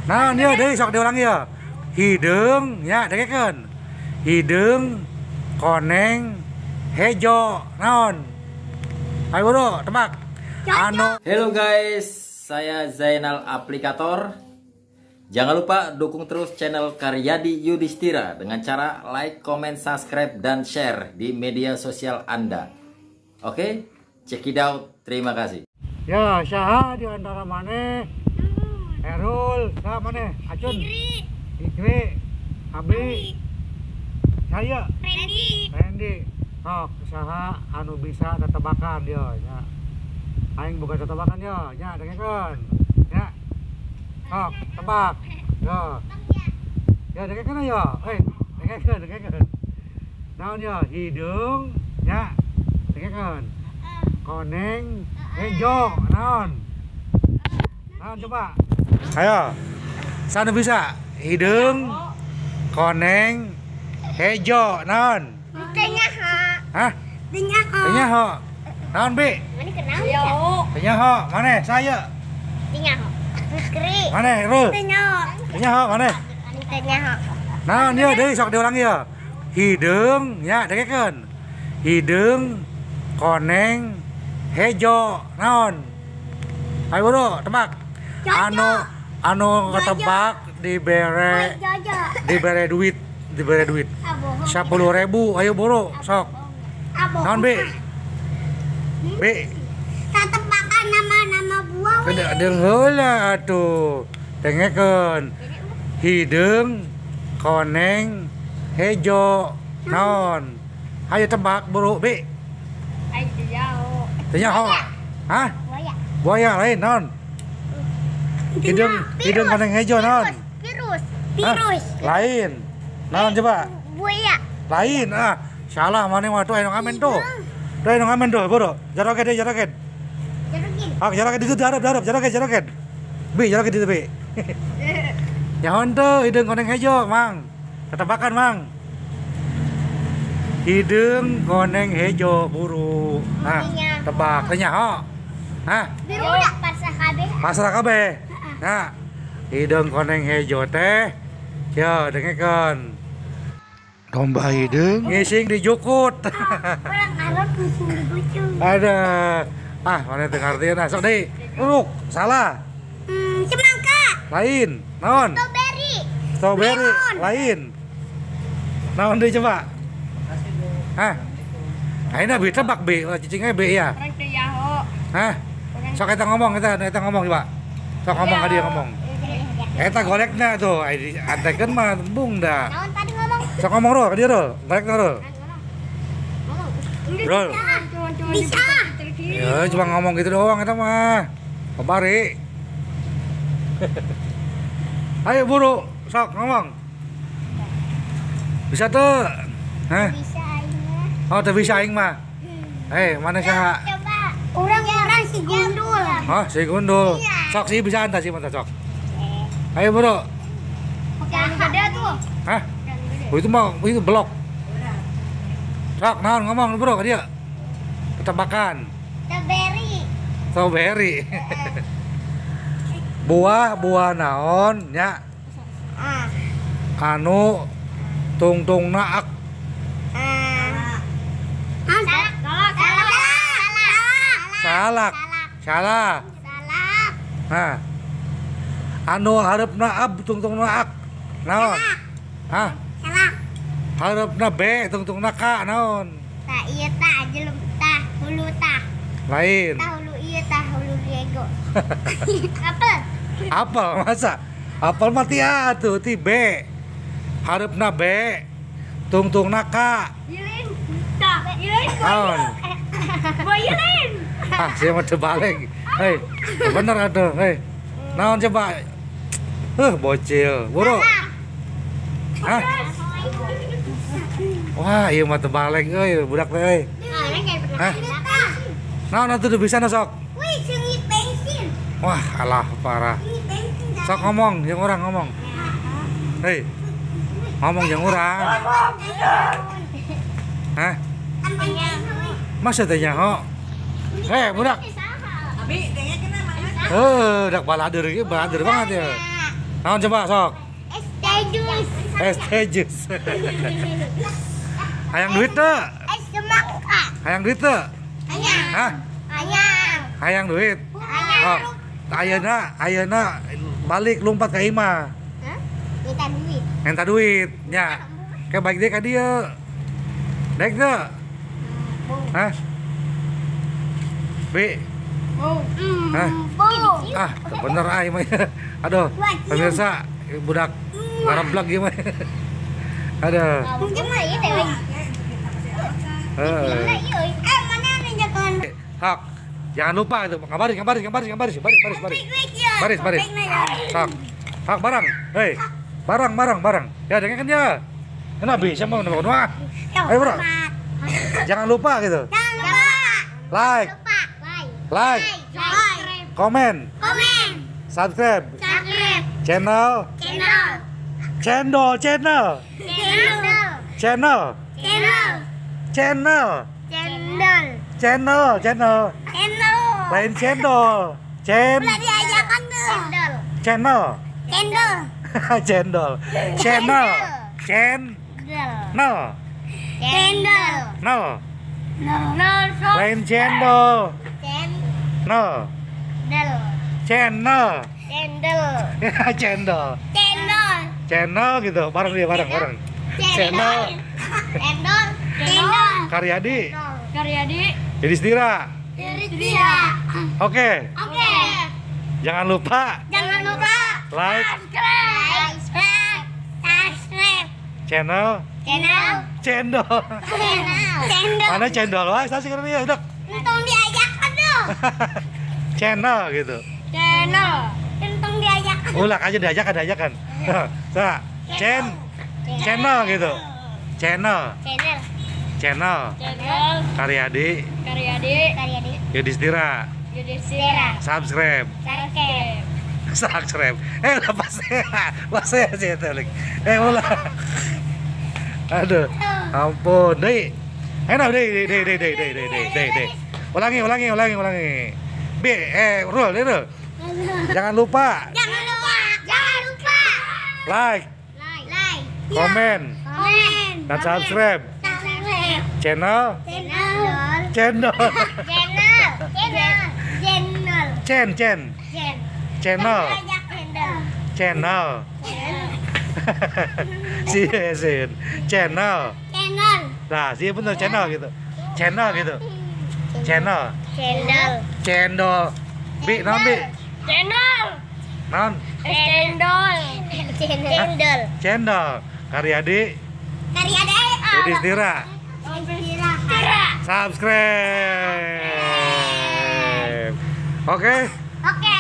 Nah, dia deui sok diulang ya. Hideung nya dengekeun. Hideung koneng hejo naon? Ayo bro, tebak. Anu. Hello guys, saya Zainal Aplikator. Jangan lupa dukung terus channel Karyadi Yudhistira dengan cara like, comment, subscribe, dan share di media sosial Anda. Oke, check it out. Terima kasih. Ya, saha di antara maneh? Erul, saha maneh? Acun. Ikri. Abi. Saya. Randy. Randy. Sok, saha anu bisa tetebakan dia nya. Aing bukan tetebakan ya, nya dengekeun. Ya. Sok, tebak. Ya. Ya dengekeun ya. Hei, dengekeun, dengekeun. Naon ya? Hideung nya. Dengekeun. Koneng hejo naon? Naon coba? Ayo. Sana bisa. Hideung koneng hejo naon? Teu nyaho. Hah? Teu nyaho. Teu nyaho. Naon, Bi? Mana kenal? Teu nyaho, maneh saya. Teu nyaho. Fikri. Maneh, Rul. Teu nyaho. Teu nyaho, maneh. Teu nyaho. Naon ieu deui sok diulang ieu. Hideung nya dengekeun. Hideung koneng hejo naon? Ayo bro, tebak. Anu anu ketebak dibere dibere duit, dibere duit. 10.000, ayo bro, sok. Naon, Bi? Bi. Tebakan nama-nama buah we. Deung heula atuh. Dengekeun. Hideung koneng hejo naon? Ayo tebak bro, Bi. Ayo teu nyaho. Hah? Buaya. Buaya lain naon? Hideung hideung koneng hejo naon? Virus. Virus. Lain. Naon coba? Buaya. Lain ah. Salah maneh mah tuh anu ngamen tuh. Tuh anu ngamen tuh, bro. Jaroket deh, jaroket. Jaroket. Ah, jaroket itu diharap, diharap, jaroket, jaroket. Bi, jaroket itu, Bi. Nyaho teu hideung koneng hejo, Mang. Ketebakan, Mang. Hideung koneng hejo buru. Nah, tebak teu nyaho. Hah? Biru udah pasrah kabeh. Pasrah kabeh. Nah, hideung koneng hejo teh. Ya, dengekeun. Domba hideung ngising di jukut. Orang Arab ngising di kucing. Ada. Ah, mana teu ngartieun ah. Sok deui. Uruk, salah. Semangka. Lain. Naon? Strawberry. Strawberry lain. Naon deui coba? Hah? Ayeuna bi tebak bi, cicingnya bi ya. Orang teu nyaho. Hah? Sok eta ngomong, eta eta ngomong coba. Sok ngomong ka dia ngomong. Eta golekna tuh, ai antekeun mah embung dah. Naon tadi ngomong? Sok ngomong rul ka dia rul, golekna rul. Rul. Bisa. Ya cuma ngomong gitu doang eta mah. Kebari. Ayo buru, sok ngomong. Bisa tuh. Hah? Bisa aing mah. Oh, teu bisa aing mah. Eh, mana saha? Coba. Orang-orang si gundul. Oh, si gundul. Iya. Sok sih bisa anta sih mantap sok. Ayo bro. Yang gede tuh. Hah? Oh, itu mah itu blok. Sok naon ngomong bro ke dia. Ketebakan. Strawberry. Strawberry. Buah-buah naon nya? Anu tungtungna ak. Salak. Salah. Salak. Nah. Anu hareupna ab tungtungna ak. Naon? Hah? Salak. Hareupna b tungtungna k naon? Tah ieu tah jelem tah hulu tah. Lain. Tah hulu ieu tah hulu Diego. Apel. Apel masa? Apel mah ti A tuh ti B. Hareupna B tungtungna K. Yilin. Tah, yilin. Naon? Boyilin. Ah, saya mau terbalik. Hei, bener atuh. Hei. Naon coba? Bocil. Buru. Hah? Wah, ieu mah terbalik euy, budak teh euy. Hah? Naon atuh bisa na sok? Wih, seungit bensin. Wah, alah parah. Sok ngomong, jeung urang ngomong. Hei. Ngomong jeung urang. Hah? Masa teh nyaho? Hei, budak. Abi, Budak balader ieu balader banget ya. Naon coba sok? Es teh jus. Es teh jus. Hayang duit teu? Es semangka. Hayang duit teu? Hayang. Hah? Hayang. Hayang duit. Hayang. Oh, ayeuna balik lompat ka imah. Hah? Minta duit. Minta duit nya. Kayak baik deh ka dieu. Daek teu? Hah? Bi. Hah? Ah, bener ah mah. Aduh, pemirsa, budak ngareblek ieu mah. Aduh. Hak. Jangan lupa itu, baris. Baris. Hak. Hak barang. Hei. Barang. Ya, dengar kan ya. Enak bisa mau nembak wah. Ayo, bro. Jangan lupa gitu. Jangan lupa. Like. Like. Komen. Subscribe. Channel. Channel. Channel. Channel. Channel. Channel. Channel. Lain cendol. Channel. Cendol. Channel. Channel. Cendol. Nol. Lain cendol. Nol. Channel. Cendol. Cendol. Cendol. Channel gitu, bareng dia bareng. Channel. Cendol. Cendol. Karyadi. Yudhistira. Oke. Oke. Jangan lupa. Like. Subscribe. Channel. Cendol. Cendol. Mana cendol? Wah, saya sih ya, udah. Untung diajakan dong. Channel gitu. Channel. Untung diajakan. Ulah aja diajakan. Nah, channel gitu. Channel. Channel. Karyadi. Yudhistira. Subscribe. Lepas ya sih itu. Ulah. Aduh, ampun. Deh. Enak deh. Ulangi. B, Rul. Jangan lupa. Like. Komen. Dan subscribe. Channel. Channel. Channel. Channel. Si channel. Nah, si bener channel gitu. Channel gitu. Channel. Cendol. Bi, non bi. Channel. Non. Cendol. Cendol. Karyadi. Yudhistira. Subscribe. Oke. Oke.